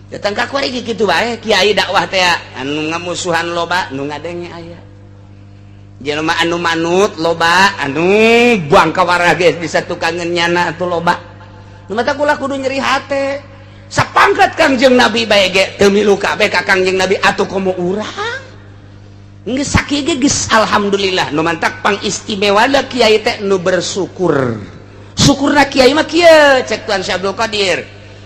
Datang ka kuari kitu bae kiai dakwah teh anu ngamusuhan loba, nu ngadenge aya. Jelema anu manut loba, anu buang kawarah geus bisa tukangeun nyana atuh loba. Nu mata kula kudu nyeri hate. Sapangkat Kangjeng Nabi bae ge teu milu kabeh ka Kangjeng Nabi atuh komo urang. Geus sakieu ge geus alhamdulillah. Nu mantak pangistimewana kiai teh nu bersyukur. Syukurna kiai mah kieu cek Tuan Syekh Abdul Qadir.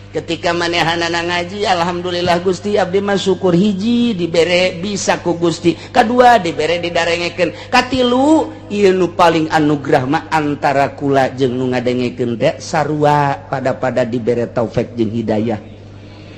Ketika manehanana ngaji, alhamdulillah Gusti abdi mah syukur hiji dibere bisa ku Gusti, kadua dibere didarengekeun, katilu ieu nu paling anugerah mah antara kula jeung nu ngadengekeun teh sarua pada-pada dibere taufik jeung hidayah.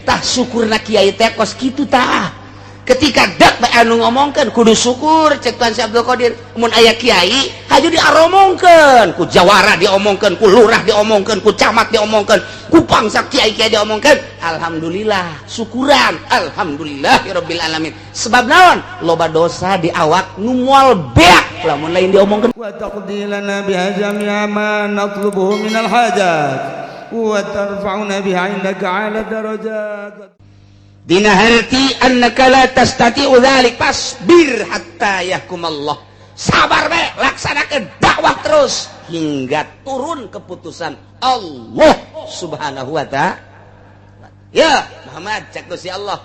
Tah syukurna kiai teh kos kitu tah. Ketika dak bae anu ngomongkeun kudu syukur cek Tuan Syekh Abdul Qadir. Mun aya kiai haju diaromongkeun, ku jawara diomongkeun, ku lurah diomongkeun, ku camat diomongkeun, ku bangsa kiai-kiai diomongkeun. Alhamdulillah, syukuran, alhamdulillahirabbil alamin. Sebab naon? Loba dosa di awak nu moal beak lamun lain diomongkeun. Wa taqdi lana biha jami'a ma natlubuhu minal hajat wa tarfa'una biha 'indaka 'ala darajat. Dina harti annaka la tastati'u dzalik fasbir hatta yahkum Allah. Sabar bae, laksanakeun dakwah terus hingga turun keputusan Allah Subhanahu wa ta'ala. Ya Muhammad, cek Gusti Allah.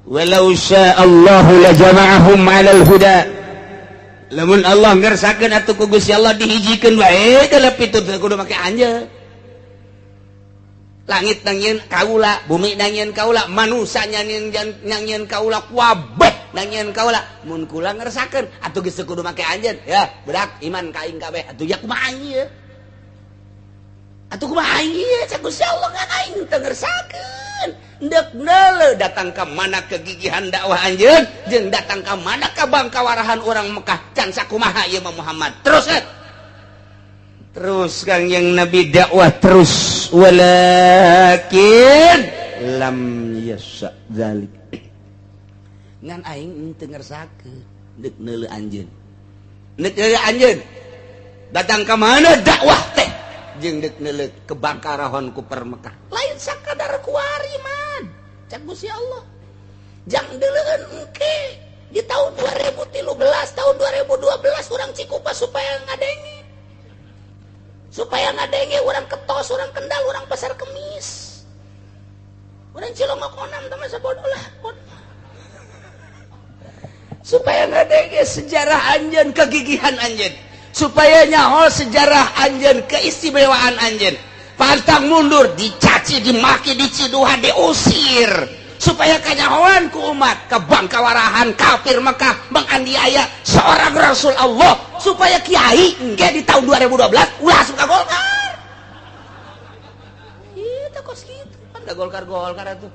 Walau sya'allahu la jama'ahum 'alal huda. Lamun Allah ngersakeun atuh ku Gusti Allah dihijikeun bae geuleuh pitu teu kudu make anjeun. Langit nangieun kaula, bumi nangieun kaula, manusia nangieun kaula, kabeh nangieun kaula. Mun kula ngersakeun atuh geus teu kudu make anjeun. Ya, berak iman ka aing kabeh. Atuh ya kumaha aing ieu? Atuh kumaha aing ieu? Cek Gusti Allah ngan aing teu ngersakeun. Ndek neuleuh datang ka mana kegigihan dakwah anjeun jeung datang ka mana kabangkawarahan urang Mekah can sakumaha ieu mah Muhammad. Terus kan? Terus Kangjeng Nabi dakwah terus, walakin lam yasha dzalik. Ngan aing teu ngersakeun deuk neuleuh anjeun. Deuk neuleuh anjeun. Datang ka mana dakwah teh jeung deuk neuleuh kebangkarahon ku per Mekah. Lain sakadar kuari man. Cek Gusti Allah. Jang deuleueun engke di tahun 2013, tahun 2012 urang Cikupa supaya ngadenge. Supaya ngadenge orang Ketos, orang Kendal, orang Pasar Kemis, orang Cilongok onam teman sebodoh lah. Supaya ngadenge sejarah anjeun, kegigihan anjeun, supaya nyaho sejarah anjeun, keistimewaan anjeun. Pantang mundur, dicaci, dimaki, diciduhan, diusir, supaya kanyahoan ku umat kebangkawarahan kafir Mekah menganiaya seorang Rasul Allah, supaya kiai engke di tahun 2012 ulah asup ka Golkar. Itu kos kitu kan da Golkar Golkar atuh.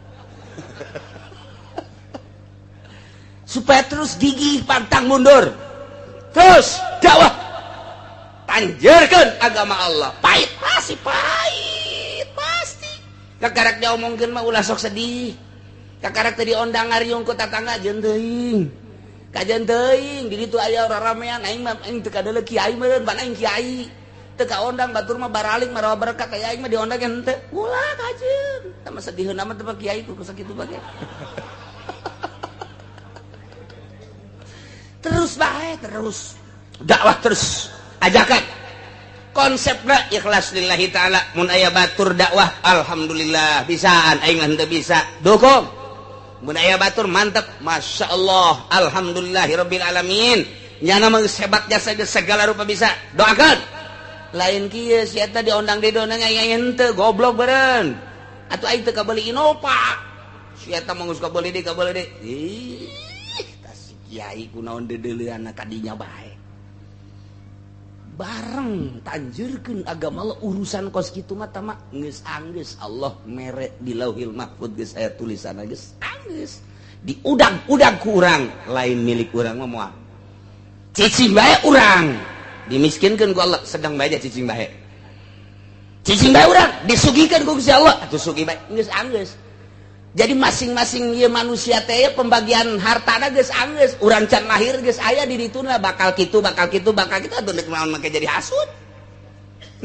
Supaya terus gigih pantang mundur, terus dakwah, tanjerkeun agama Allah. Pahit pasti, pahit pasti. Kakarak diomongkeun mah ulah sok sedih. Kakarak teh diondang ngariung ku tatangga jeung teuing. Kajen teuing di ditu aya raramean aing mah aing teu kadeuleu kiai meureun pan aing kiai. Teu kaondang batur mah baraling marawa berkat aya aing mah diondang henteu. Ulah kajeun. Tah mah sediheun amat teh kiai ku sakitu bae. Terus bae terus. Dakwah terus. Ajakan. Konsepna ikhlas lillahi ta'ala. Mun aya batur dakwah alhamdulillah bisaan aing mah henteu bisa. Dukung. Mun aya batur mantep, masya Allah, alhamdulillahirabbil alamin. Nyana mah geus hebat jasa geus segala rupa bisa. Doakeun. Lain kieu si eta diondang di dona aing henteu goblok beureun. Atuh aing teu kabeuli Innova. Si eta mah geus kabeuli deui kabeuli deui. Ih, tah si kiai kunaon deudeuleunna ka dinya bae. Bareng tanjurkeun agama Allah urusan kos kitu mah tama geus anggeus Allah mere di Lauhil Mahfud geus aya tulisanna geus anggeus diudag-udag ku urang lain milik urang mah moal cicing bae urang dimiskinkeun ku Allah sedang bae cicing bae urang disugihkeun ku Gusti Allah atuh sugih bae geus anggeus. Jadi masing-masing ieu manusia teh pembagian hartana geus anggeus, urang can lahir geus aya di dituna bakal kitu bakal kitu bakal kitu atuh deuk naon make jadi hasud.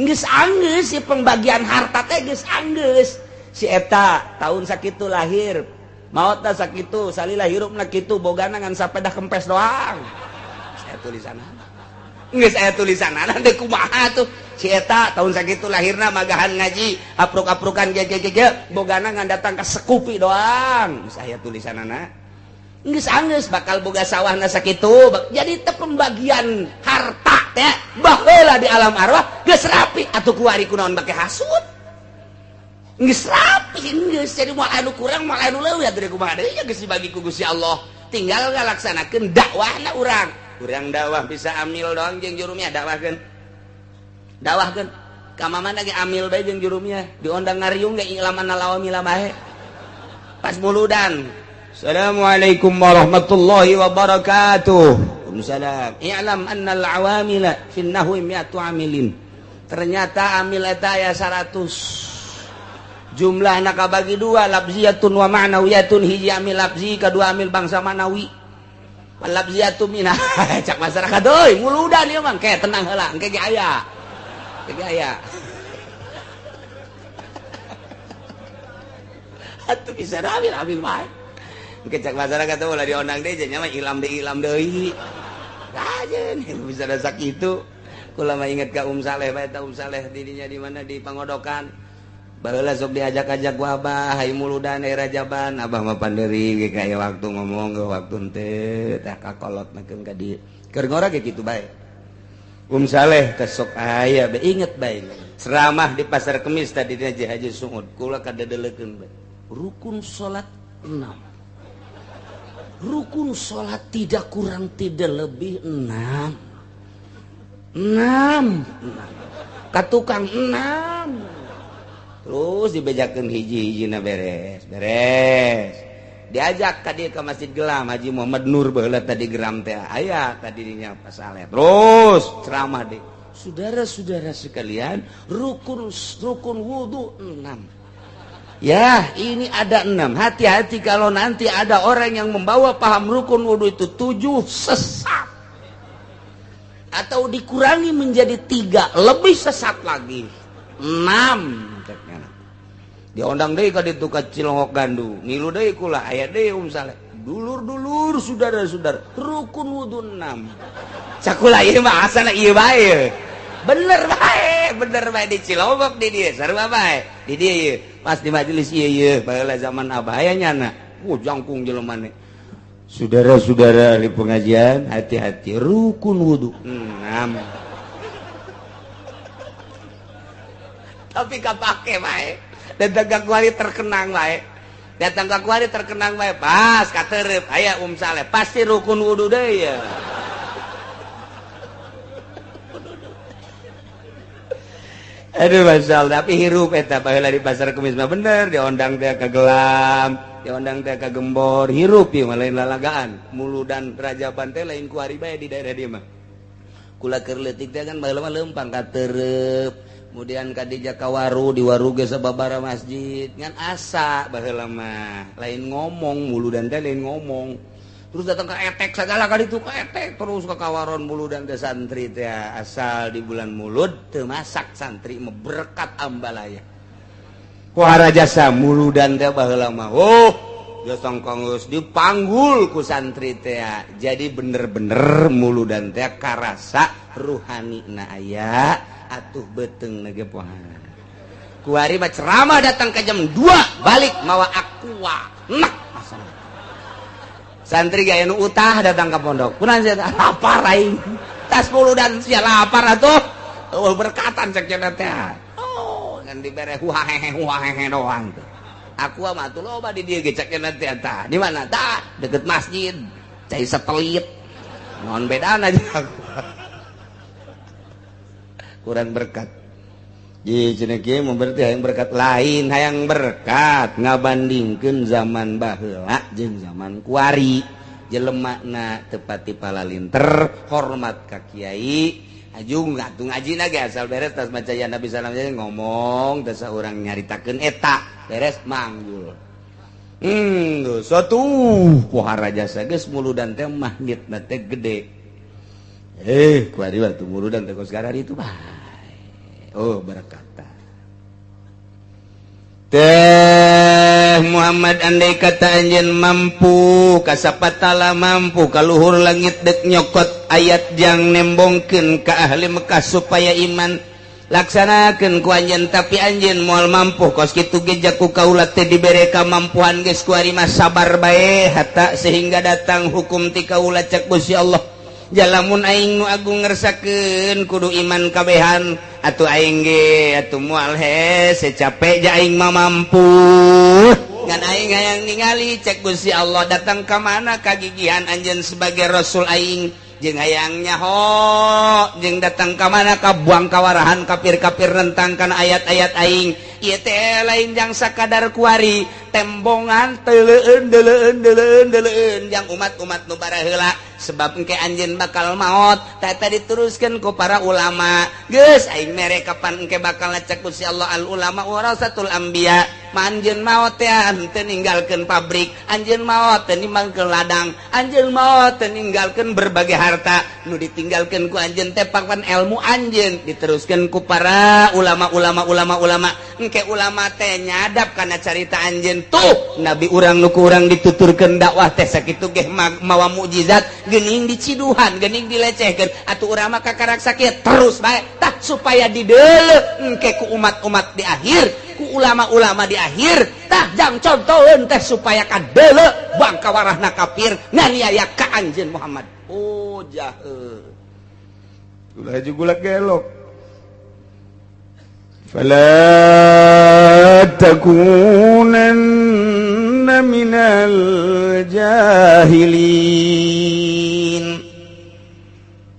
Geus anggeus si pembagian harta teh geus anggeus. Si eta tahun sakitu lahir, maotna sakitu, salila hirupna kitu, bogana ngan sapeda kempes doang. Saya tulisanana. Geus aya tulisanana deui kumaha tuh. Si eta tahun sakitu lahirna magahan ngaji, apruk-aprukan ge ge ge, bogana ngan datang ka Sekupi doang. Geus aya tulisanana. Geus anggeus bakal boga sawahna sakitu. Jadi teh pembagian harta teh baheula di alam arwah geus rapi atuh kuari kunaon bake hasud. Geus rapi geus jadi moal anu kurang moal anu leuwih atuh kumaha deui geus dibagi ku Gusti Allah. Tinggal ngalaksanakeun dakwahna urang. Urang dakwah bisa amil doang jeung jurumnya dakwahkeun. Dakwahkeun ka mamana ge amil bae jeung jurumnya diondang ngariung ge ilaman lawamila bae. Pas muludan. Assalamualaikum warahmatullahi wabarakatuh. Waalaikumsalam. I'lam annal awamila fi nahwi mi'atu amilin. Ternyata amil eta aya 100. Jumlah nak bagi dua, lafziyatun wa ma'nawiyatun, hiji amil lafzi, kedua amil bangsa ma'nawi. Lafziyatun minah cak masyarakat euy muludan ieu mah kayak tenang heula engke ge aya. Engke ge aya. Atuh bisa amil amil bae. Engke cak masyarakat teh ulah diondang deui nya mah ilam deui. Ajeun bisa da sakitu. Kula mah inget ka Saleh bae ta Saleh didinya di mana di Pangodokan. Baheula sok diajak-ajak ku abah hayu muludan daerah Jaban abah mah panderi ge kaya waktu ngomong ge waktu henteu tah kakolot makeun ka dieu keur ngora ge kitu bae. Saleh teh sok aya bae inget bae ceramah di Pasar Kemis tadi dina Haji Sungud kula kadadelekeun bae rukun salat 6 rukun salat tidak kurang tidak lebih 6 6 ka tukang 6 terus dibejakeun hiji-hijina beres beres diajak ka dieu ka Masjid Gelam Haji Muhammad Nur baheula tadi geram teh aya tadi dinya Saleh terus ceramah deui saudara-saudara sekalian rukun rukun wudu 6 ya ini ada 6 hati-hati kalau nanti ada orang yang membawa paham rukun wudu itu 7 sesat atau dikurangi menjadi 3 lebih sesat lagi 6 diondang deui ka ditu ka Cilongok Gandu ngilu deui kula aya deui Saleh dulur-dulur saudara-saudara rukun wudu 6 cakula ieu mah asana ieu bae bener bae di Cilongok di dieu sarua bae di dieu ieu pas di majelis ieu ieu baheula zaman abah aya nyana jangkung jelema ne saudara-saudara di pengajian hati-hati rukun wudu 6 tapi kapake bae datang ka kuari terkenang bae datang ka kuari terkenang bae pas katerep aya Saleh pasti rukun wudu deui ya. Aduh masya Allah tapi hirup eta baheula di Pasar Kemis mah bener diondang teh ka Gelam diondang teh ka Gembor hirup ieu mah lain lalagaan muludan Rajaban teh lain kuari bae di daerah dieu mah kula keur leutik teh kan baheula mah leumpang katerep kemudian kadija kawaru di waru ge sababara masjid ngan asa baheula mah lain ngomong muludan teh lain ngomong terus datang ke etek segala kali itu ke etek terus ke kawaron muludan teh santri teh asal di bulan mulud teu masak santri mah berkat ambalaya kuara jasa muludan teh baheula mah oh jasa geus dipanggul ku santri teh jadi bener-bener muludan teh karasa ruhani na aya atuh beteng lagi pohan kuari mah ceramah datang ke jam 2 balik mawa aqua nak masalah santri gaya nu utah datang ke pondok kunaon sia lapar aing tas muludan sia lapar atuh eueuh berkatan cek cenah teh oh ngan dibere huahehe doang tuh aqua mah atuh loba di dieu ge cek cenah teh tah di mana tah deket masjid cai setelit naon bedana aja aku kurang berkat ji cenah kieu mun berarti hayang berkat lain hayang berkat ngabandingkeun zaman baheula jeung zaman kuari jelemana teu pati palalinter hormat ka kiai ajung atuh ngajina ge asal beres tas maca ya Nabi salam ngomong teh saurang nyaritakeun eta beres manggul satu pohara jasa geus muludan teh magnetna teh gede kuari waktu muludan teh kos itu bae oh berkata Teh Muhammad, andai kata anjeun mampu kasapatala, mampu kaluhur langit dek nyokot ayat jang nembongkeun ka ahli Mekah supaya iman, laksanakeun ku anjeun, tapi anjeun moal mampu. Kos kitu ge jaku kaula teh dibere kamampuan geus kuari mah sabar bae hatta sehingga datang hukum ti kaula, cek Gusti Allah. Jalamun aing nu agung ngersakeun kudu iman kabehan, atuh aing ge atuh moal hese capek ja aing mah mampu, ngan aing hayang ningali, cek Gusti Allah, datang ka mana kagigihan anjeun sebagai rasul aing, jeung hayang nyaho jeung datang ka mana kabuang kawarahan kafir-kafir nentang kana ayat-ayat aing. Ieu teh lain jang sakadar kuari tembongan, teleueun deleueun deleueun deleueun jang umat-umat nu baraheula, sebab engke anjeun bakal maot. Tata diteruskeun ku para ulama, geus aing mere kapan engke bakal, cek Gusti Allah, al ulama warasatul anbiya. Ma anjeun maot teh henteu ninggalkeun pabrik, anjeun maot teu ninggalkeun ladang, anjeun maot teu ninggalkeun berbagai harta. Nu ditinggalkeun ku anjeun teh papan ilmu anjeun, diteruskeun ku para ulama-ulama ulama-ulama. Engke ulama teh nyadap kana carita anjeun tuh, nabi urang nu ku urang dituturkeun dakwah teh sakitu geh mawa mukjizat, geuning diciduhan, geuning dilecehkeun, atuh urang mah kakarak sakit terus bae tah supaya dideuleu engke ku umat-umat di akhir, ku ulama-ulama di akhir. Tah jang contoheun teh supaya kadeuleu bangka warahna kafir nganiaya ka anjeun Muhammad. Oh jahe. Ulah gula gelok. فلا تكونن من الجاهلين.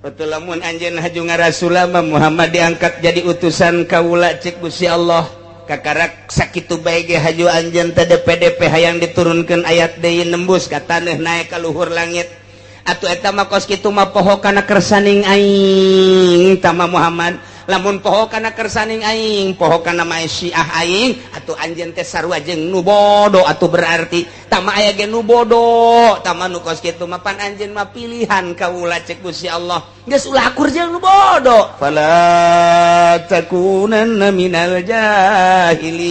Betul, lamun anjeun haju ngarasulama Muhammad diangkat jadi utusan kaula, cek Gusti Allah, kakarak sakitu bae ge haju anjeun teh DPDP hayang diturunkeun ayat deui nembus ka taneuh naek ka luhur langit, atuh eta mah kos kitu mah poho kana kersaning aing. Tama Muhammad, lamun poho kana kersaning aing, poho kana maisyiah aing, atuh anjeun teh sarua jeung nu bodoh. Atuh berarti tama aya ge nu bodoh, tama nu kos kitu mah pan anjeun mah pilihan kaula, cek Gusti Allah, geus ulah akur jeung nu bodoh. فلا تكونن من الجاهلين.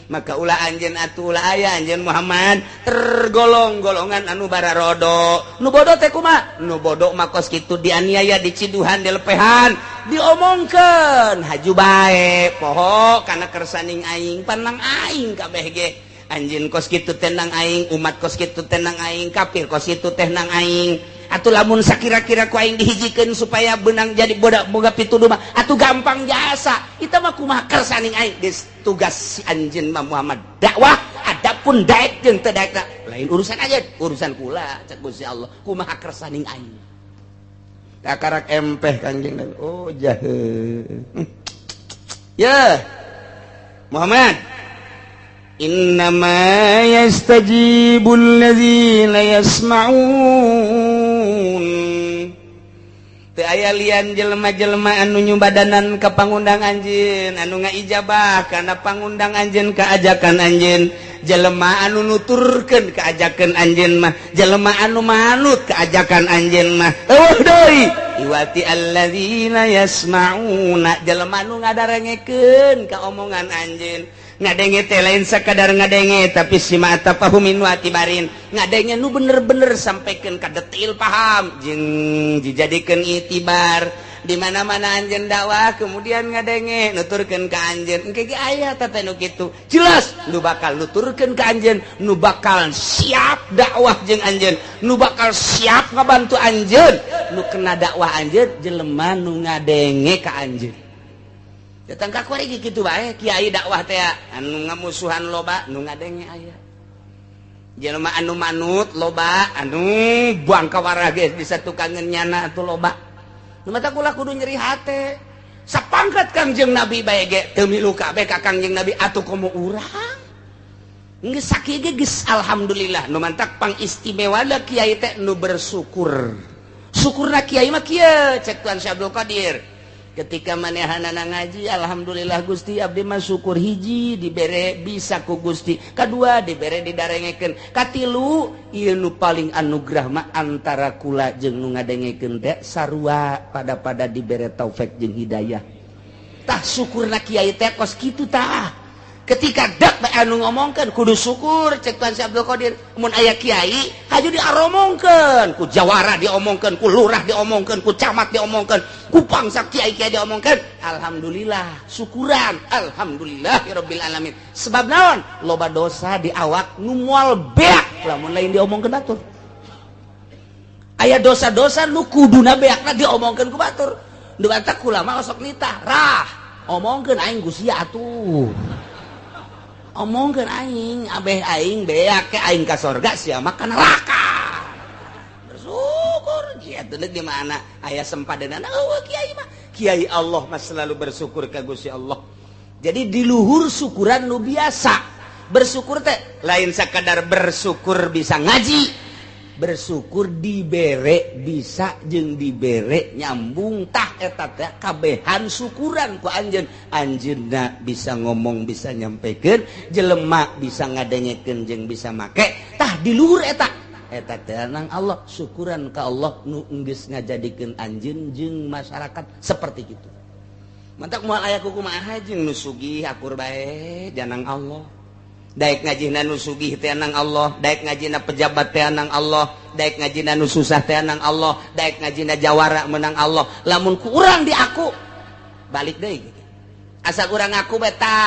Maka ulah anjeun atuh, ulah aya anjeun Muhammad tergolong golongan anu bararodo. Nu bodoh teh kumaha? Nu bodoh mah kos kitu dianiaya, diciduhan, dilepehan, diomongkeun, haju bae poho kana kersaning aing, panang aing kabeh ge. Anjeun kos kitu tenang aing, umat kos kitu tenang aing, kafir kos kitu teh nang aing. Atuh lamun sakira-kira ku aing dihijikeun supaya benang jadi bodak boga pituduh mah atuh gampang jasa itu mah. Kumaha kersaning aing? Geus tugas si anjeun mah Muhammad dakwah, adapun daek jeung teu daek lain urusan aja, urusan kula, cek Gusti Allah, kumaha kersaning aing. Kakarak empeh Kangjeng Nabi. Oh jahe. Ya Muhammad, إنما يستجيب الذين يسمعون. Teu aya lian jelema-jelema anu nyumbadanan ka pangundang anjeun, anu ngaijabah kana pangundang anjeun, kaajakan anjeun, jelema anu nuturkeun kaajakan anjeun mah, jelema anu manut kaajakan anjeun mah eueuh deui iwati alladzina yasma'una, jelema anu ngadarengekeun ka omongan anjeun. Ngadenge teh lain sakadar ngadenge, tapi sima tafahumin wa tibarin, ngadenge nu bener-bener sampaikan ka detil paham jeung dijadikeun itibar. Di mana-mana anjeun dakwah kemudian ngadenge, nuturkeun ka anjeun, engke ge aya teh nu kitu jelas nu bakal nuturkeun ka anjeun, nu bakal siap dakwah jeung anjeun, nu bakal siap ngabantu anjeun, nu kena dakwah anjeun, jelema nu ngadenge ka anjeun. Datang ka kuari kitu bae kiai dakwah teh anu ngamusuhan loba, nu ngadenge aya, jelema anu manut loba, anu buang kawarah ge bisa tukangeun nyana atuh loba. Nu mata kula kudu nyeri hate, sapangkat Kangjeng Nabi bae ge teu milu kabeh ka Kangjeng Nabi, atuh komo urang geus sakieu ge geus alhamdulillah. Nu mantak pang istimewa kiai teh nu bersyukur. Syukurna kiai mah kieu, cek Tuan Syekh Abdul Qadir, ketika manehanana ngaji, alhamdulillah Gusti, abdi mah syukur, hiji dibere bisa ku Gusti, kedua dibere didarengekeun, katilu ieu nu paling anugerah mah antara kula jeung nu ngadengekeun teh sarua pada pada dibere taufik jeung hidayah. Tah, syukurna kiai teh kos kitu tah. Ketika dak anu ngomongkeun kudu syukur, cek Tuan Syekh Abdul Qadir, mun aya kiai haju diaromongkeun ku jawara, diomongkeun ku lurah, diomongkeun ku camat, diomongkeun ku pangsa kiai-kiai, diomongkeun, alhamdulillah, syukuran, alhamdulillahirabbil alamin. Sebab naon? Loba dosa di awak nu moal beak lamun lain diomongkeun batur. Aya dosa-dosa nu kuduna beakna diomongkeun ku batur. Nu batak ulama osok nitah rah, omongkeun aing ku sia atuh, omongkeun aing abeh aing beak ke aing ka sorga, sia mah ka neraka. Bersyukur kieu di mana aya sempadanana. Eueuh kiai mah, kiai Allah mah selalu bersyukur ka Gusti Allah. Jadi di luhur syukuran nu biasa, bersyukur teh lain sakadar bersyukur bisa ngaji, bersyukur dibere bisa jeung dibere nyambung. Tah, eta teh kabehan syukuran ku anjeun. Anjeunna bisa ngomong, bisa nyampekeun, jelema bisa ngadengekeun jeung bisa make. Tah, di luhur eta, eta teh nang Allah, syukuran ka Allah nu geus ngajadikeun anjeun jeung masyarakat seperti itu. Mantak moal aya kumaha jeung nu sugih, akur bae janang Allah. Daek ngajina nu sugih teh nang Allah, daek ngajina pejabat teh nang Allah, daek ngajina nu susah teh nang Allah, daek ngajina jawara menang Allah. Lamun ku urang diaku balik deui, asa urang ngaku beta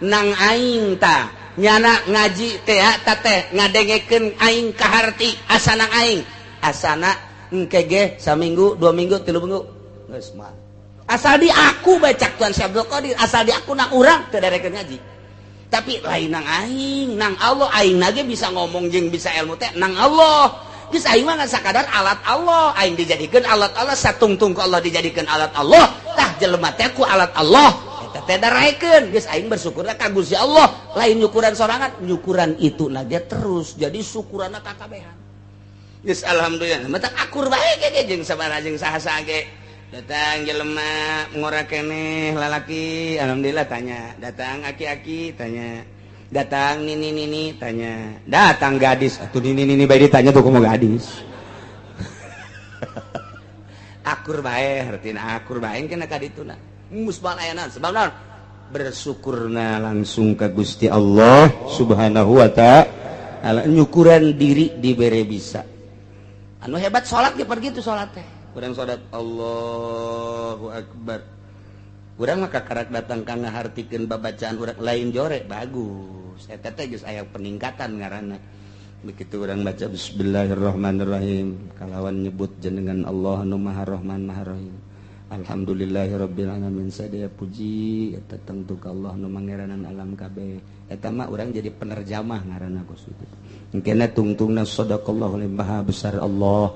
nang aing ta nyana ngaji teh ta teh ngadengekeun aing kaharti, asa nang aing, asana engke ge saminggu, 2 minggu, 3 minggu geus mah. Asal di aku bae, cak Tuan Syekh Abdul Qadir, asal di aku nang urang teu darekeun ngaji, tapi lain nang aing, nang Allah. Aing nage bisa ngomong jeung bisa ilmu teh nang Allah. Geus, aing mah sakadar alat Allah. Aing dijadikeun alat Allah, satungtung ku Allah dijadikeun alat Allah. Tah, jelema teh ku alat Allah eta teh daraekeun. Geus, aing bersyukur ka Gusti Allah, lain nyukuran sorangan, nyukuran itu nage terus jadi syukuranna kakabehan. Geus, alhamdulillah, mata akur bae ge jeung sabaraha jeung saha-saha ge. Datang jelema ngora keneh lalaki, alhamdulillah, tanya. Datang aki-aki, tanya. Datang nini nini, tanya. Datang gadis atau nini nini bae ditanya tuh, kumaha gadis. Akur bae, hartina akur bae kena ka dituna musbal ayana. Sebab naon? Bersyukurna langsung ke Gusti Allah Subhanahu wa Ta'ala, nyukuran diri dibere bisa. Anu hebat salat ge pergi tuh, salat teh urang salat Allahu Akbar, urang mah kakarak datang ka ngahartikeun babacaan urang, lain jore, bagus. Eta teh geus aya peningkatan ngaranna. Begitu urang baca bismillahirrahmanirrahim kalawan nyebut jenengan Allah nu Maha Rahman Maha Rahim, alhamdulillahirabbil alamin, sadaya puji eta tentu ka Allah nu mangeranan alam kabeh. Eta mah urang jadi penerjamah ngaranna kos kitu. Engkena tungtungna sadaqallahu, maha besar Allah.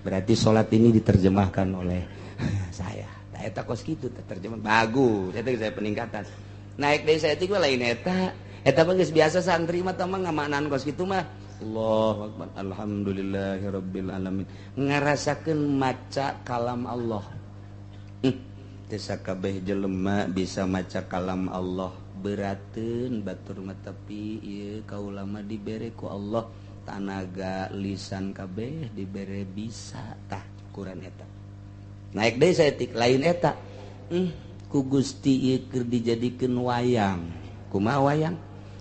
Berarti salat ini diterjemahkan oleh saya. Nah, eta kos kitu terjemah bagus, eta saya peningkatan. Naik deui saeutik mah lain eta. Eta mah geus biasa, santri mah tah mah ngamaknaan kos kitu mah. Allahu akbar, alhamdulillahirabbil alamin. Ngarasakeun maca kalam Allah. Teu sakabeh jelema bisa maca kalam Allah, berateun batur mah, tapi ieu kaula mah dibere ku Allah tanaga lisan kabeh dibere bisa. Tah, ukuran eta naik deui saeutik, lain eta. Ku Gusti ieu keur dijadikeun wayang. Kumaha wayang?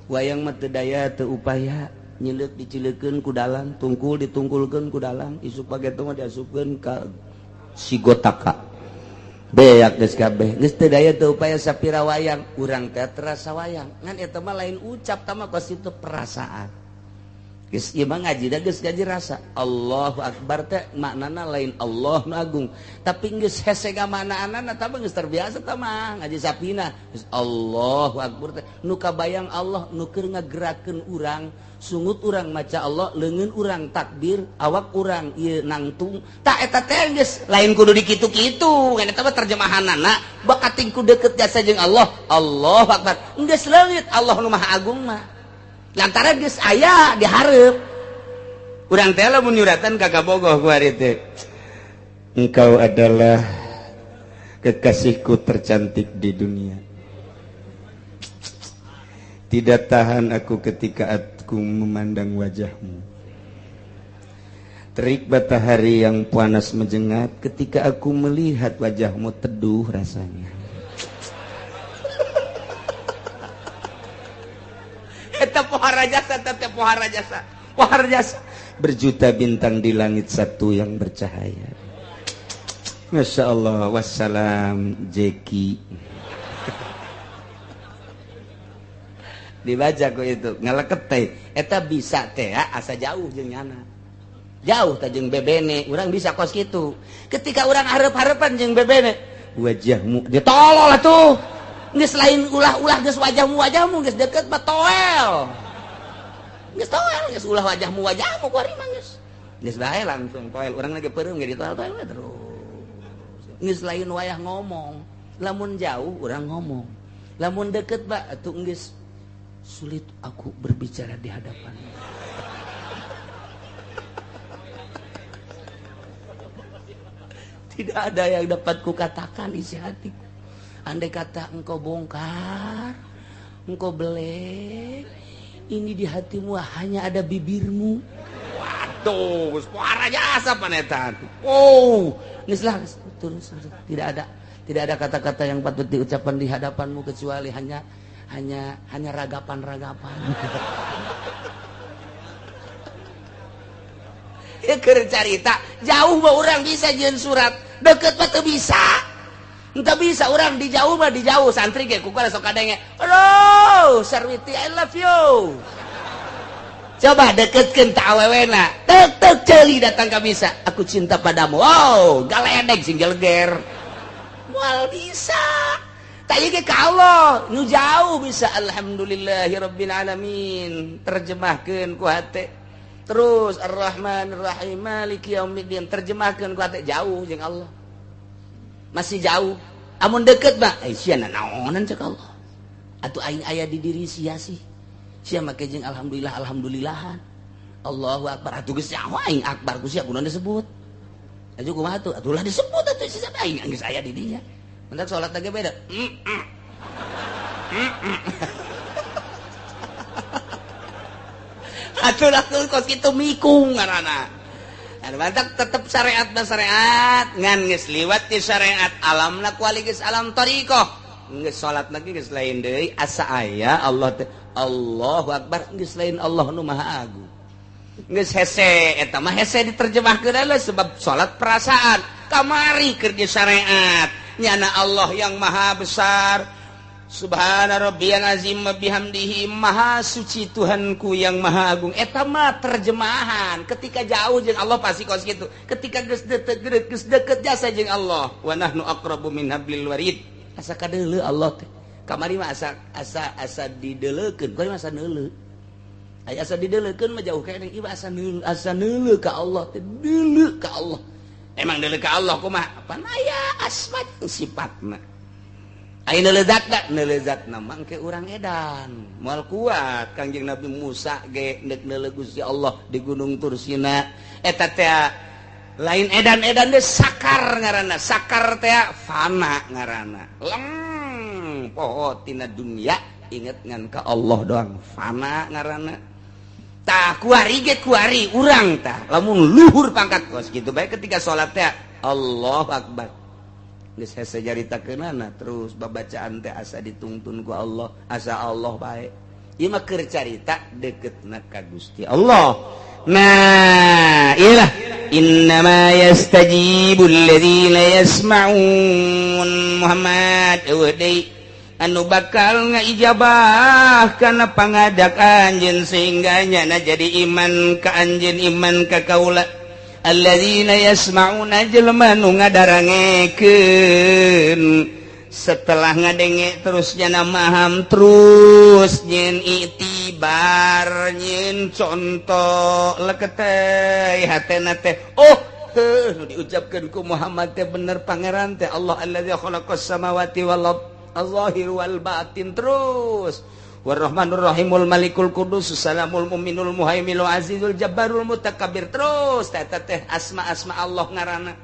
Wayang mah teu daya teu upaya, nyileuk dicileukeun ku dalang, tungkul ditungkulkeun ku dalang, isuk pageto mah diasupkeun ka sigotaka, beak geus kabeh, geus teu daya teu upaya. Sapira wayang urang teh terasa wayang, ngan eta mah lain ucap, tah mah kos itu perasaan. Geus ieu mah ngaji da geus ngaji rasa. Allahu akbar teh maknana lain Allah nu agung, tapi geus hese ngamaknaanana, tah mah geus terbiasa. Tah mah ngaji sapina geus Allahu akbar teh nu kabayang Allah nu keur ngagerakeun urang, sungut urang maca Allah, leungeun urang takbir, awak urang ieu nangtung. Tah, eta teh geus lain kudu dikitu-kitu, ngan eta mah terjemahanana bakating ku deket jasa jeung Allah. Allahu akbar geus leungit Allah nu maha agung mah lantaran geus aya dihareup urang teh. Lamun nyuratan ka kabogoh ku ari teh, "Engkau adalah kekasihku tercantik di dunia. Tidak tahan aku ketika aku memandang wajahmu. Terik matahari yang panas menjengat, ketika aku melihat wajahmu teduh rasanya." Eta pohara jasa teh pohara jasa. Pohara jasa. Berjuta bintang di langit satu yang bercahaya. Masya Allah. Wassalam Jeki. Dibaca ku itu ngaleket teh. Eta bisa teh asa jauh jeung nyana. Jauh teh jeung bebene, urang bisa kos kitu. Ketika urang hareup-hareupan jeung bebene, wajahmu dia tolol atuh. Geus lain ulah-ulah geus wajahmu geus deket mah toel. Geus toel geus ulah wajahmu ku ari mah geus. Geus bae langsung toel, urang lagi peureum ge ditoel-toel terus. Geus lain wayah ngomong, lamun jauh urang ngomong. Lamun deket ba atuh geus sulit aku berbicara di hadapanmu. Tidak ada yang dapat kukatakan isi hatiku. Andai kata engkau bongkar, engkau belek, ini di hatimu hanya ada bibirmu. Waduh, suara jasa panetan. Oh, geus lah terus tidak ada kata-kata yang patut diucapkan di hadapanmu kecuali hanya ragapan-ragapan. Ya keur carita, jauh mah urang bisa jeung surat, deket mah teu bisa. Entah bisa orang di jauh mah di jauh santri ge ku sok kadenge. Aduh, Sarwiti I love you. Coba deketkeun ta awewena. Tek tek ceuli datang ka bisa. Aku cinta padamu. Wow, galedeg sing geleger. Moal bisa. Tak ieu ge ka Allah, nu jauh bisa alhamdulillahirabbil alamin. Terjemahkeun ku hate. Terus Ar-Rahmanir-Rahim Maliki yaumiddin terjemahkeun ku hate jauh jeung Allah. Masih jauh. Amun deket mah sia naonan cek Allah. Atuh aing aya di diri sia sih. Sia make jeung alhamdulillah alhamdulillahan. Allahu akbar atuh geus nyaho aing akbar ku sia kunaon disebut. Atuh kumaha atuh? Atuh lah disebut atuh sia aing geus aya di dinya. Mentak salat lagi beda. Atuh lah kos kitu mikung ngaranna. Mantak tetep syariat dan syariat ngan geus liwat ti syariat alamna kuali geus alam thariqah geus salat lagi geus lain deui asa aya Allah teh Allahu akbar geus lain Allah nu maha agung geus hese eta mah hese diterjemahkeun lah sebab salat perasaan kamari keur di syariat nyana Allah yang maha besar Subhana rabbiyal azim wa bihamdihi maha suci Tuhanku yang maha agung. Eta mah terjemahan ketika jauh jeung Allah pasti kos kitu. Ketika geus deket geus deket jasa jeung Allah wa nahnu aqrabu min hablil warid. Asa kadeuleu Allah teh. Kamari mah asa asa asa dideleukeun, kamari mah asa neuleu. Aya asa dideleukeun mah jauh keneh ieu asa neuleu, asa neuleu ka Allah teh, deuleu ka Allah. Emang deuleu ka Allah kumaha? Pan aya asma sifatna. Ayo nelezat nelezat nama ke urang edan moal kuat Kangjeng Nabi Musa ge nek neuleuh Gusti Allah di Gunung Tursina eta teh lain edan-edan deh sakar ngaranna sakar teh fana ngaranna leng poho tina dunia inget ngan ka Allah doang fana ngaranna tah kuari ge kuari urang tah lamun luhur pangkat kos kitu bae ketika salat teh Allahu akbar geus hese caritakeunana terus babacaan teh asa ditungtun ku Allah asa Allah bae ieu mah keur carita deketna ka Gusti Allah. Nah ieu lah innama yastajibul ladzina yasma'un Muhammad eueuh deui anu bakal ngaijabah kana pangadak anjeun sehingga nyana jadi iman ka anjeun iman ka kaula alladzina yasma'una jelema nu ngadarangekeun setelah ngadenge terus nyana maham terus nyen itibar nyen contoh leketeh hatena teh oh heuh nu diucapkeun ku Muhammad teh bener pangeran teh Allah allazi khalaqas samawati wal ard az-zahir wal batin terus Warrahmanur Rahimul Malikul Qudus Salamul Muminul Muhaiminul Azizul Jabbarul Mutakabbir terus teh teh asma-asma Allah ngaranna.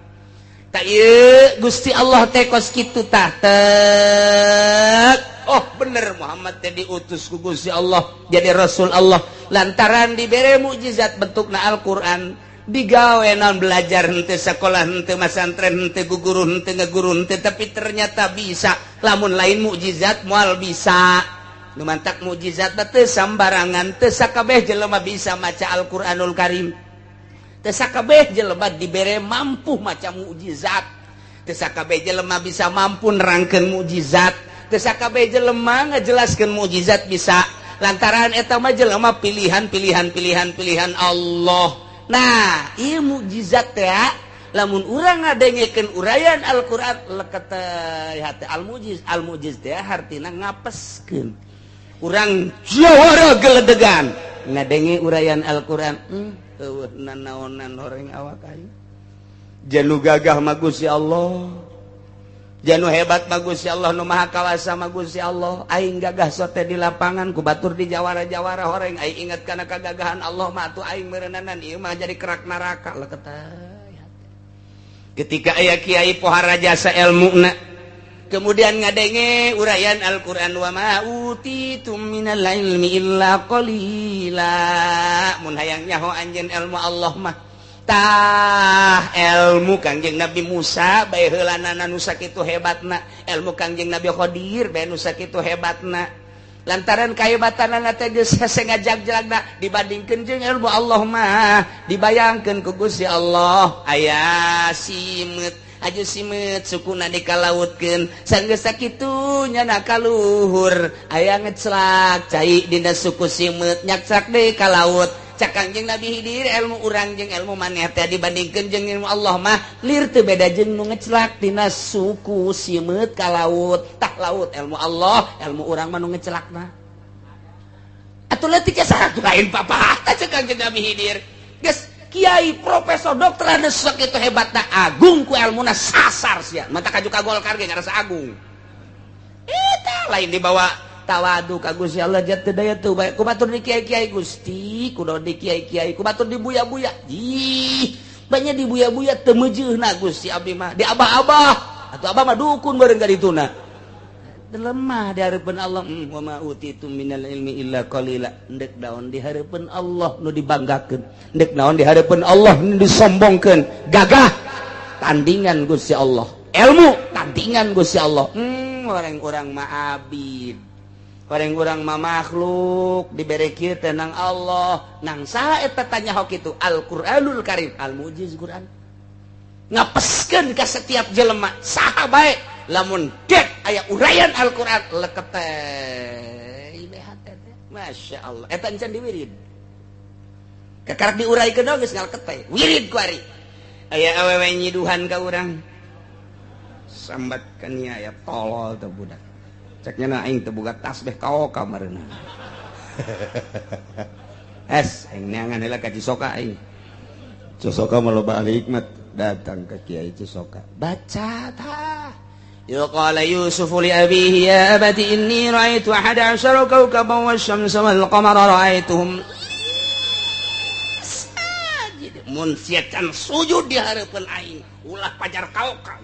Tak ieu Gusti Allah teh kos kitu tah tek. Oh bener Muhammad teh diutus ku Gusti Allah jadi Rasul Allah lantaran dibere mukjizat bentukna Al-Qur'an digawe naon belajar henteu sekolah henteu masantren henteu guguru henteu ngaguru henteu tapi ternyata bisa lamun lain mukjizat moal bisa. Nu mantak mukjizat mah teu sambarangan, teu sakabeh jelema bisa maca Al-Qur'anul Karim. Teu sakabeh jelema dibere mampu maca mukjizat. Teu sakabeh jelema bisa mampu nerangkeun mukjizat. Teu sakabeh jelema ngajelaskeun mukjizat bisa. Lantaran eta mah jelema pilihan pilihan pilihan pilihan Allah. Nah, ieu mukjizat teh lamun urang ngadengekeun uraian Al-Qur'an leket hate al-mujiz. Al-mujiz teh hartina ngapeskeun. Urang jawara geledegan ngadenge uraian Al-Qur'an, eueuh nanaonan horeng awak aing. Janu gagah mah Gusti Allah, janu hebat mah Gusti Allah, nu maha kawasa mah Gusti Allah. Aing gagah sote di lapangan ku batur di jawara-jawara horeng aing ingat kana kagagahan Allah mah atuh aing meureunana ieu mah jadi kerak neraka leket. Ketika aya kiai pohara jasa elmuna kemudian ngadenge uraian Al-Qur'an wa ma utitum minal ilmi illa qalila, mun hayang nyaho anjeun ilmu Allah mah tah ilmu Kangjeng Nabi Musa bae heulanana nu sakitu hebatna, ilmu Kangjeng Nabi Khadir bae nu sakitu hebatna. Lantaran kahebatanana teh geus hese ngajag-jagna dibandingkeun jeung ilmu Allah mah dibayangkeun ku Gusti Allah aya simeut aju simeut sukuna dikalautkeun sanggeus sakitu nyana kaluhur aya ngeclak cai dina suku simeut nyakcak deui ka laut. Cak Kangjeng Nabi Hidir ilmu urang jeung ilmu maneh teh dibandingkeun jeung ilmu Allah mah lir teu beda jeung nu ngeclak dina suku simeut ka laut. Tah laut ilmu Allah, ilmu urang mah nu ngecelakna. Atuh leutik saha lain papatah cek Kangjeng Nabi Hidir. Geus kiai profesor dokter anu sakitu hebatna agung ku ilmuna sasar sia. Mata kaju ka Golkar ge ngarasa agung. Eta lain dibawa tawadu ka Gusti Allah jatuh daya tuh bae ku batur di kiai-kiai Gusti, kudu di kiai-kiai, ku batur di buya-buya. Ih, banyak di buya-buya teu meujeuhna Gusti abdi mah. Di abah-abah, atuh abah mah dukun bareng ka dituna. Lemah di hareupeun Allah, wa ma utitum minal ilmi illa qalila. Endek naon di hareupeun Allah nu dibanggakeun, endek naon di hareupeun Allah nu disombongkeun. Gagah tandingan Gusti Allah, ilmu tandingan Gusti Allah. Orang-orang mah abid, orang-orang mah makhluk dibere kieu teh nang Allah. Nang saha eta tanya hok itu Al-Qur'anul Karim, al-mujiz Qur'an. Ngapeskeun ka setiap jelema saha bae lamun dek aya uraian Al-Qur'an leket teh teh. Masya Allah eta encan diwirid. Kakarak diuraikeun geus ngaleket teh wirid ku ari. Aya awewe nyiduhan ka urang. Sambat ka nia aya tolol teh budak. Ceknya na aing teu boga tasbih kaoka mareuna. Es aing neangan heula ka Cisoka aing. Cisoka mah loba ahli hikmat, datang ke Kiai Cisoka. Baca tah. Ya qala Yusuf li abihi ya abati inni ra'aitu ahada asyara kawkaban wasyamsa wal qamara ra'aituhum sajid. Mun sia can sujud di hareupeun aing, ulah pajar kaoka.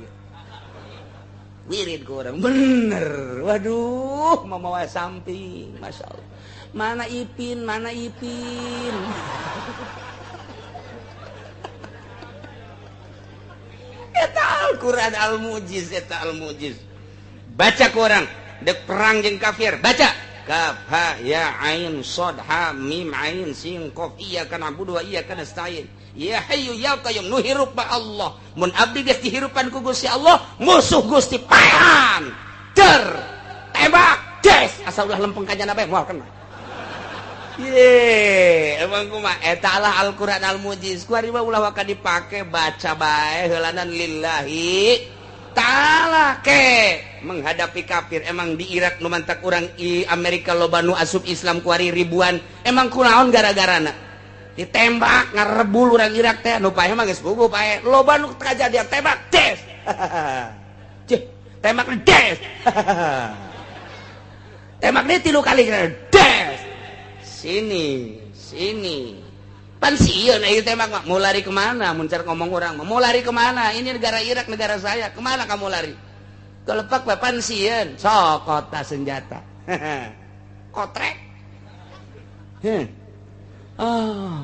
Wirid ku orang bener. Waduh, mamawa samping, Masya Allah. Mana Ipin, mana Ipin. Eta Al-Quran al-mujiz, eta al-mujiz. Baca ku orang, dek perang jeung kafir, baca. Kaf ha ya ain shad ha mim ain sin qaf iyyaka na'budu wa iyyaka nasta'in. Ya hayyu ya qayyum nu hirup ba Allah. Mun abdi geus dihirupan ku Gusti Allah, musuh Gusti paehan. Der tembak des asa ulah lempeng ka jana bae moal kena. Ye, emang kumaha eta lah Al-Qur'an al-mujiz. Ku ari mah ulah waka dipake baca bae heulanan lillahi ta'ala ke menghadapi kafir. Emang di Irak nu mantak urang i Amerika loba nu asup Islam kuari ribuan. Emang kunaon gara-garana? Ditembak ngarebul urang Irak teh nu paeh mah geus puguh paeh. Loba nu kajadian tembak des. Cih, tembak des. Tembak deui 3 kali des. Sini, sini. Pan sieun ieu tembak mah. Mau lari kemana? Mun car ngomong urang mah. Mau lari kemana? Ini negara Irak, negara saya. Kemana kamu lari? Kelepak bae pan sieun. Sok kota senjata. Kotrek. Heh. Ah.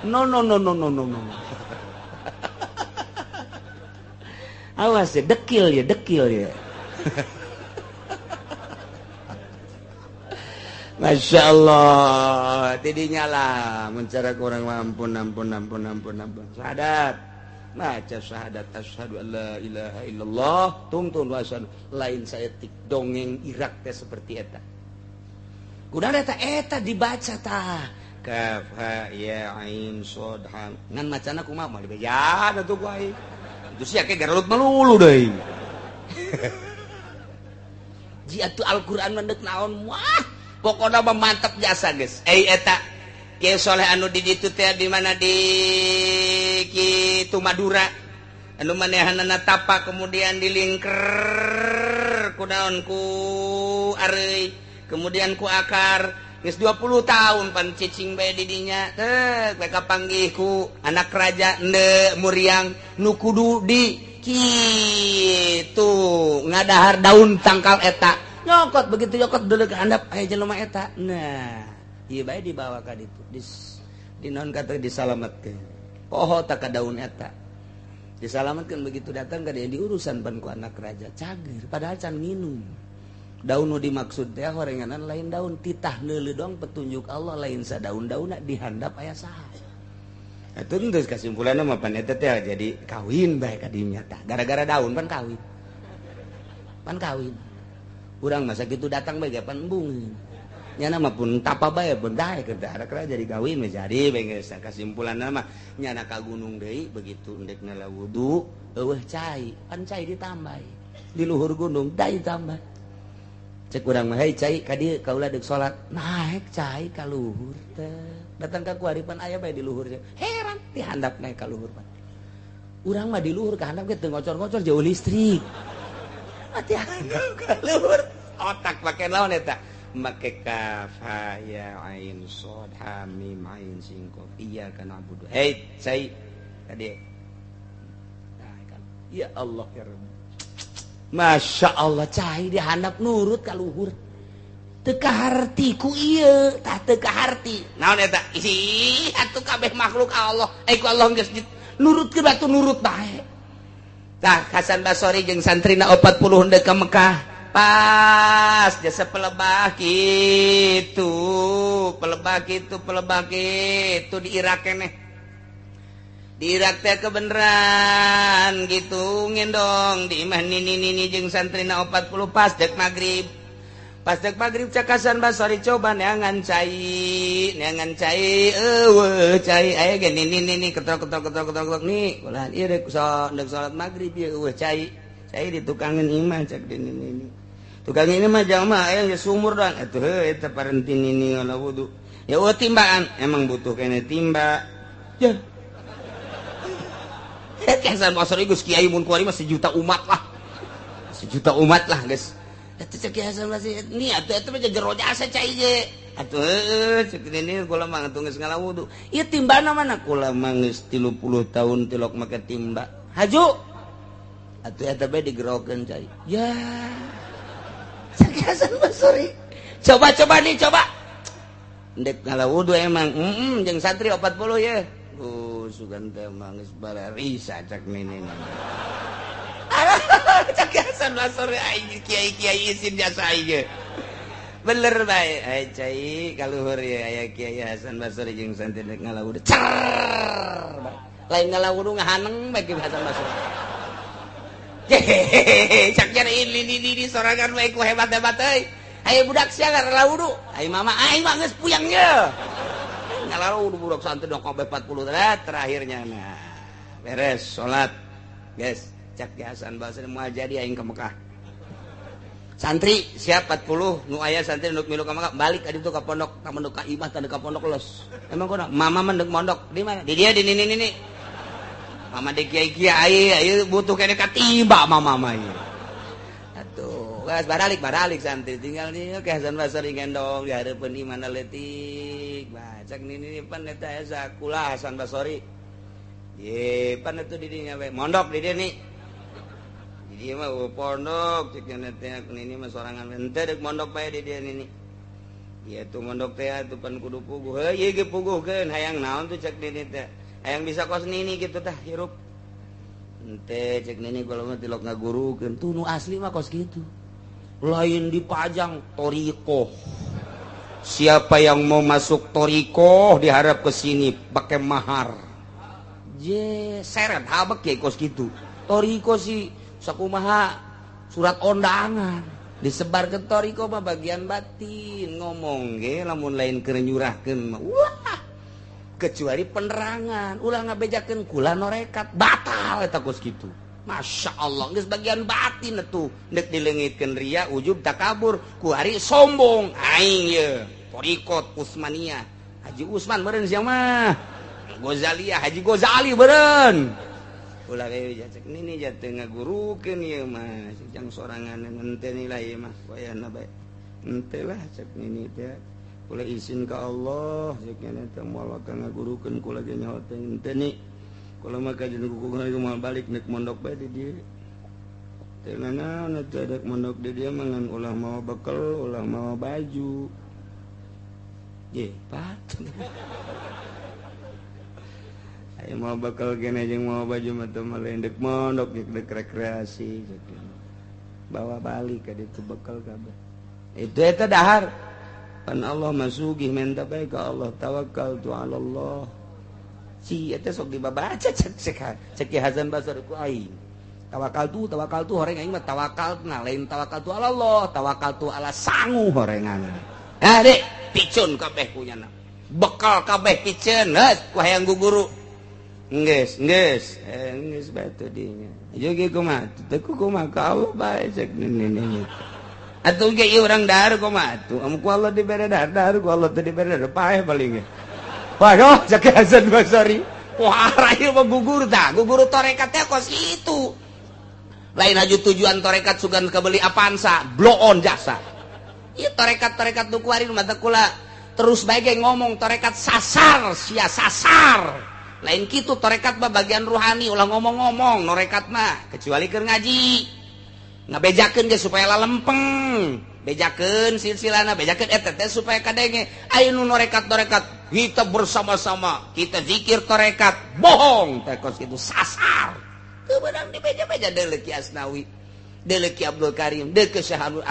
No no no no no no no. Awas ya, dekil ya, dekil ya. Masya Allah, tidinya lah mencara kurang ampun ampun ampun ampun ampun. Syahadat, baca syahadat, asyhadu an la ilaha illallah, tungtun wasan lain saeutik dongeng Irak teh seperti eta. Kunaon eta eta dibaca tah. Kaf ha ya ain shad ha. Ngan macana kumaha moal dibejaan atuh ku aing. Itu sia ke garelut melulu deui. Ji atuh Al-Qur'an mah deuk naon wah. Pokoknya mah mantap jasa geus. Eh eta Kiai Soleh anu di ditu teh di mana di kitu Madura. Anu manehanana tapa kemudian dilingker ku naon ku areuy, kemudian ku akar. Geus 20 tahun pan cicing bae di dinya teh bae kapanggih ku anak raja ende muriang nu kudu di kitu ngadahar daun tangkal eta. Nyokot begitu nyokot deuleu ka handap aya jelema eta. Nah, ieu bae dibawa ka ditu. Di naon kata disalametkeun. Poho tak ka daun eta. Disalametkeun begitu datang ka dia diurusan pan ku anak raja cager padahal can minum. Daun nu dimaksud teh horenganan lain daun titah neuleuh dong petunjuk Allah lain sadaun-daunna dihandap aya saha. Atuh geus kasimpulanna mah pan eta teh jadi kawin bae ka dinya tah. Gara-gara daun pan kawin. Pan kawin. Urang masa gitu datang bae ge pan embung. Nyana mah pun tapa bae pun daek ke anak raja jadi kawin mah jadi bae geus kasimpulanna mah nyana ka gunung deui begitu endek nala wudu eueuh cai, pan cai ditambah. Di luhur gunung dai tambah. Cek urang mah hei cai ka dieu kaula deuk salat naek cai ka luhur teh datang ka kuaripan aya bae di luhur heran dihandap naek ka luhur pan urang mah di luhur ka handap ge teu ngocor-ngocor jauh listrik mati handap ka luhur otak make naon eta make kaf ha ya ain shad ha mim ain sin qaf iyyaka na'budu hei cai ka dieu nah ya Allah ya Rabb. Masya Allah cai dihandap nurut ka luhur teu kaharti ku ieu tah teu kaharti naon eta ih atuh kabeh makhluk Allah ku Allah geus nurut ke batu nurut bae tah Hasan Basori jeung santrina 40 henteu ka Mekah pas jasa pelebah kitu pelebah kitu pelebah kitu di Irak keneh di Irak teh kebeneran gitu ngendong di imah nini nini jeung santrina 40 pas dek magrib cak Hasan Basori coba neangan cai eueuh cai aya ge nini nini ketok ketok ketok ketok ketok nih ulah ieu dek salat magrib ieu eueuh cai cai ditukangeun imah cak di nini nini tukang ini mah jamaah aya geus sumur doang atuh heuh eta parenti nini ngala wudu ya eueuh timbaan emang butuh kene timba ya. Hasan Basri geus kiai mun kuari mah sejuta umat lah. Sejuta umat lah geus. Eta cek Kiai Hasan Basri ni atuh eta mah jero jasa cai ge. Atuh heueuh cek nini kula mah atuh geus ngala wudu. Ieu timbana mana kula mah geus 30 tahun tilok make timba. Haju. Atuh eta bae digerokeun cai. Ya. Cek Hasan Basri. Coba-coba nih coba. Ndek ngala wudu emang jeung santri 40 ye. Sugan teh mah geus bararisa cak nini. Cak Hasan Basri aing kiai-kiai isin jasa aing. Bener bae ai cai kaluhur ye aya Kiai Hasan Basri jeung santri rek ngala wudu. Cer. Lain ngala wudu ngahaneng bae Ki Hasan Basri. Hehehe cak jare ini ini sorangan bae ku hebat-hebat euy. Ayo budak sia ngala wudu. Ai mama aing mah geus puyang ye. Ngalalu budak santri dong kabeh 40 terakhirnya nah beres salat guys cak Hasan Basri moal jadi aing ke Mekah santri siap 40 nu aya santri nu milu ka Mekah balik ka ditu ka pondok ka mondok ka imah tanda ka pondok los emang kono mama mendek mondok di mana di dia di nini nini mama di kiai kiai ayo butuh kene katiba mama mah ieu atuh geus baralik santri tinggal nih ke Hasan Basri gendong di hareupeun imahna leutik cek nini pan eta esa kula Hasan Basri ye pan eta di dinya we mondok di dieu nih di dieu mah pondok cek nya teh nini mah sorangan henteu deuk mondok bae di dieu nini ieu tuh mondok teh atuh pan kudu puguh heuh ieu ge puguhkeun hayang naon tuh cek nini teh hayang bisa kos nini kitu tah hirup henteu cek nini kula mah tilok ngagurukeun tuh nu asli mah kos kitu lain dipajang thoriqoh. Siapa yang mau masuk torikoh diharap ke sini pakai mahar. Je seret habek ya kos gitu. Toriko sih sakumaha surat undangan disebar ke toriko mah bagian batin ngomong ge lamun lain keur nyurahkeun mah wah kecuali penerangan ulah ngabejakeun kula norekat batal eta kos kitu. Masya Allah geus bagian batin atuh deuk dileungitkeun ria ujub takabur ku ari sombong aing ye torikot Utsmaniyah Haji Usman meureun sia mah Ghazaliyah Haji Ghazali meureun ulah we cek nini jatuh ngagurukeun ieu mah jang sorangan henteu nilai ieu mah wayahna bae henteu lah cek nini teh kula izin ka Allah cek nini teh moal ka ngagurukeun kula ge nyaho teh henteu ni kula mah kajeun kuku moal balik nek mondok bae di dieu teh nanaon teh dek mondok di dieu mah ngan ulah mawa bekel ulah mawa baju ye patut. Ayo mau bakal kene jeung mau baju mah teu mah dek mondok dek rekreasi bawa balik ka ditu bekal kabeh itu eta dahar pan Allah masugih menta bae ka Allah tawakal tu ala Allah si eta sok dibabaca cek cek Ki Hasan Basri ku aing tawakal tu horeng aing mah tawakal nah lain tawakal tu ala Allah tawakal tu ala sangu horengan ah dek picun kabeh punyana bekal kabeh piceun heuh ku hayang guguru geus geus geus batu dinya joge kumaha teu kumaha ka Allah bae cek nini atuh ge ieu urang dahar kumaha atuh amun ku Allah dibere dahar dahar ku Allah teu dibere dahar paeh paling ge waduh cek Hasan Basri wah ieu mah gugur tah gugur tarekat teh kos kitu lain aju tujuan tarekat sugan kabeli Avanza bloon jasa ieu tarekat-tarekat nu kuari mata kula terus bae ge ngomong tarekat sasar sia sasar lain kitu tarekat mah bagian ruhani ulah ngomong-ngomong norekat mah kecuali keur ngaji ngabejakeun ge supaya lalempeng bejakeun silsilana bejakeun eta teh supaya kadenge aya nu norekat-norekat kita bersama-sama kita zikir tarekat bohong teh kos kitu sasar teu beunang dibeja-beja deuleu Ki Asnawi deuleu Ki Abdul Karim deuleu Syekh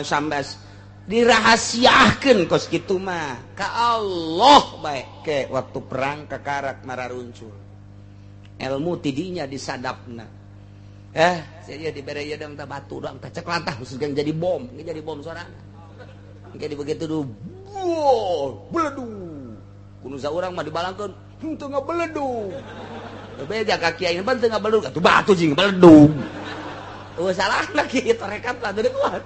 Sambas dirahasiakeun kos kitu mah ka Allah bae ke waktu perang kakarak mararuncul ilmu tidinya disadapna saya dibere ieu dang tah batu dang tah cek lantah jadi bom ge jadi bom sorangan jadi begitu du beledug kudu saurang mah dibalangkeun henteu ngabeledug beja ka kiai ban teu ngabeledug atuh batu jeung beledug eueuh salahna kieu tarekat lah teu kuat.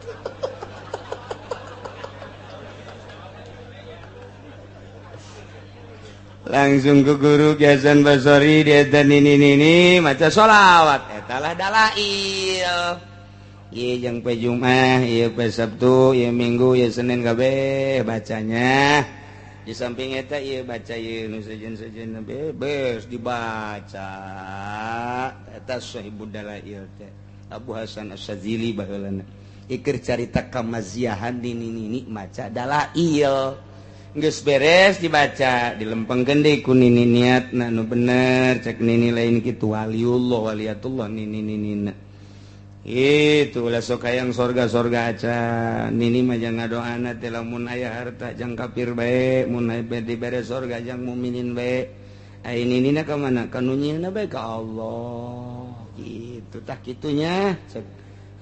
Langsung ke guru Ki Hasan Basri dia dan ini maca sholawat eta lah dalail ieu jeung pe Jumat ieu pe Sabtu ieu Minggu ieu Senin kabeh bacanya di samping eta ieu baca ieu nu sejen-sejen bebas dibaca eta sahibud dalail teh Abu Hasan Asy-Syadzili baheulana iker carita kamaziahan nini maca dalail geus beres dibaca dilempengkeun deui ku nini niatna nu bener cek nini lain kitu waliullah waliyatullah nini ninina itu ulah sok hayang sorga-sorga acan nini mah jang ngadoana teh lamun aya harta jang kafir bae mun aya dibere sorga jang mukminin bae ai ninina ka mana ka nu nyieunna bae ka Allah kitu tah kitunya cek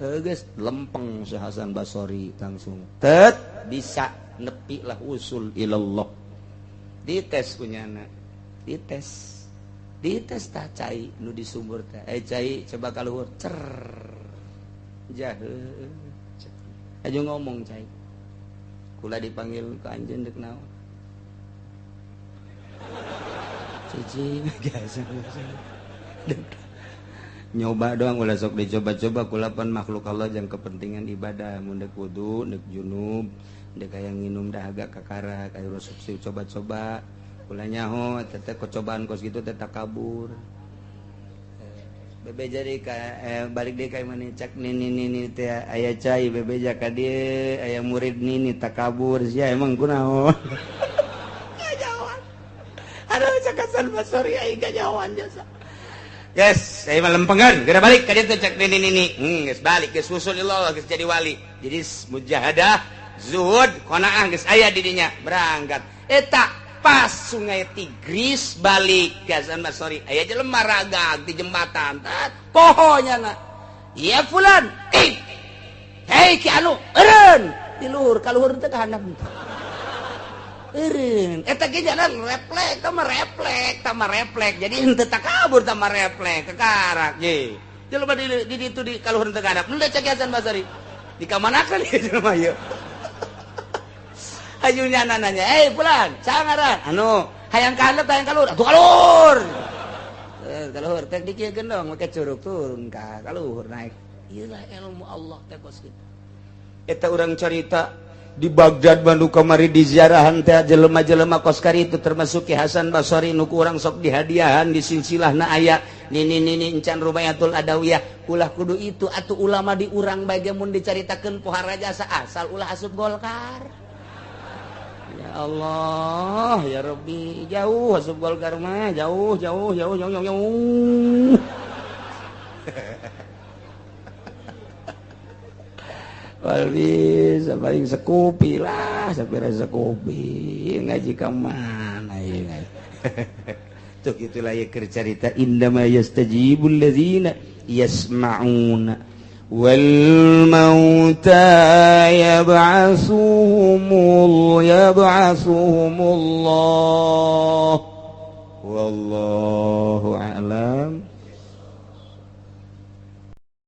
heuh geus lempeng si Hasan Basri langsung tet bisa nepi lah usul ilallah dites kunyana dites dites tah cai nu di sumur teh cai coba kaluhur cer jahe aja ngomong cai kula dipanggil ke anjeun deuk naon cici biasa nyoba doang ulah sok dicoba-coba kula pan makhluk Allah jang kepentingan ibadah mun deuk wudu deuk junub dek hayang nginum dahaga kakara kayak resep coba-coba kula nyaho teteh kecobaan kos gitu teh takabur bebe jadi ka balik deui ka imah cek nini nini teh aya cai bebeja ka dieu aya murid nini takabur sia emang kunaon kanyahoan aduh cek Hasan Basri aing kanyahoan jasa guys saya mah lempengan geura balik ka dieu teh cek nini nini geus balik geus usul ilallah geus jadi wali jadi mujahadah Zuhud qanaah geus aya di dinya berangkat. Eta pas sungai Tigris balik ke Hasan Basri aya jelema ragag di jembatan tat poho nyana ya fulan eh hei ki anu eureun di luhur ka luhur teh ka handap eureun eta ge jalan refleks tah refleks tah refleks jadi henteu takabur tah refleks kekarak ye jelema di ditu di ka luhur teh ka handap henteu cek Hasan Basri dikamanakeun ieu jelema ieu. Ayo nyana nanya, "Eh, fulan, sangaran anu hayang ka handap hayang ka luhur?" Atuh ka luhur. Ka luhur teh dikieu gendong make curug turun ka luhur naik. Ieu lah ilmu Allah teh kos kitu. Eta urang carita di Baghdad Bandung kamari di ziarahan teh jelema-jelema kos itu termasuk Ki Hasan Basri nu ku urang sok dihadiahan di silsilahna aya nini nini encan Rubayatul Adawiyah ulah kudu itu atuh ulama di urang bae mun dicaritakeun pohara jasa asal ulah asup Golkar. Ya Allah, ya Rabbi, jauh asup Golkar mah, jauh jauh jauh jauh jauh jauh. Wal bisa paling sekupi lah, sapira sekupi ngaji ka mana ieu. Tuh gitulah ya keur carita indama yastajibul ladzina yasma'una wal mauta yab'asuhumullah wallahu a'lam.